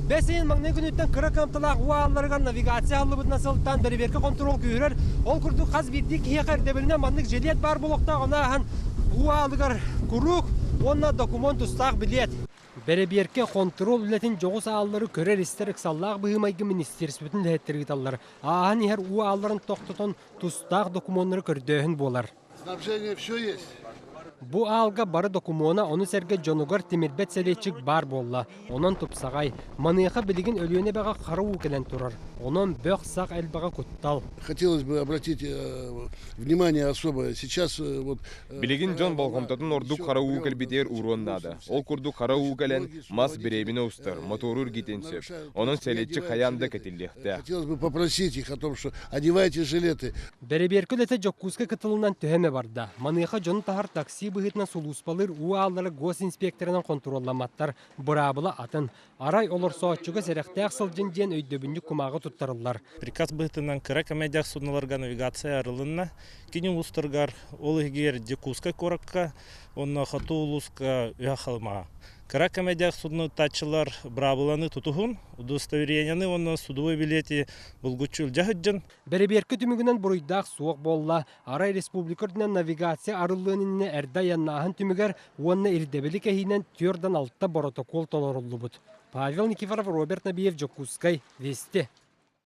Бэс ыйын маҥнай күнүттэн кыра кыамталаах уу аалларыгар навигация аһыллыбытынан сылтаан бэрэбиэркэ хонтуруол күүһүрэр. Ол курдук хас биирдии киһиэхэ ирдэбилинэн маннык жилет баар буолуохтаах, ону ааһан уу аалыгар куруук уонна докумуон тустаах билиэт. Бэрэбиэркэ хонтуруол үлэтин дьоҕус ааллары көрөр-истэр ыксаллаах быһыы-майгы министиэристибэтин үлэһиттэрэ ыыталлар. Ааһан иһэр уу аалларын тохтотон тустаах докумуоннары көрдөөһүн буолар. Снабжение все есть. Бу аалга бары докумуона, ону сэргэ дьонугар тимирбэт сэлиэччик баар буолла. Онон тупсаҕай. Маныаха билигин Өлүөнэ эбэҕэ хара уу кэлэн турар. Онон бөх-сах элбэҕэ куттал. Хотелось бы обратить внимание особое. Сейчас вот Билигин дьон болҕомтотун ордук хара уу кэлбитигэр ууруон наада. Ол курдук хара уу кэлэн, мас бириэмини устар, мотору эргитиэн сөп. Онон сэлиэччик хайаан да кэтиллиэхтээх. Хотелось бы попросить их о том, что одевайте жилеты. Бэрэбиэркэ үлэтэ Дьокуускай кытылынан төһө эмэ барда. Маныаха дьону таһар такси быһыытынан сулууспалыыр уу ааллара госинспекторынан хонтуруолламматтар. Быраабыла атын. Арай олорсооччуга сэрэхтээх сылдьын диэн өйдөбүнньүк кумааҕы туттарыллар. Приказ быһыытынан кыра кэмэйдээх судноларга навигация арылынна. Кини улуустарыгар, ол иһигэр Дьокуускай куоракка уонна хоту улууска үһэ халымаҕа. Кыра кэмэйдээх судно ыытааччылар быраабыланы тутуһун, удостоверениены уонна судовой билиэти булгуччу илдьэ сылдьын. Бэрэбиэркэ түмүгүнэн буруйдаах суох буолла. Арай республика үрдүнэн навигация арыллыан иннинэ эрдэ айаннааһын түмүгэр уонна ирдэбили кэһиинэн 4 алта боротокуол толоруллубут. Павел Никифоров, Роберт Набиев, Дьокуускай, Вести.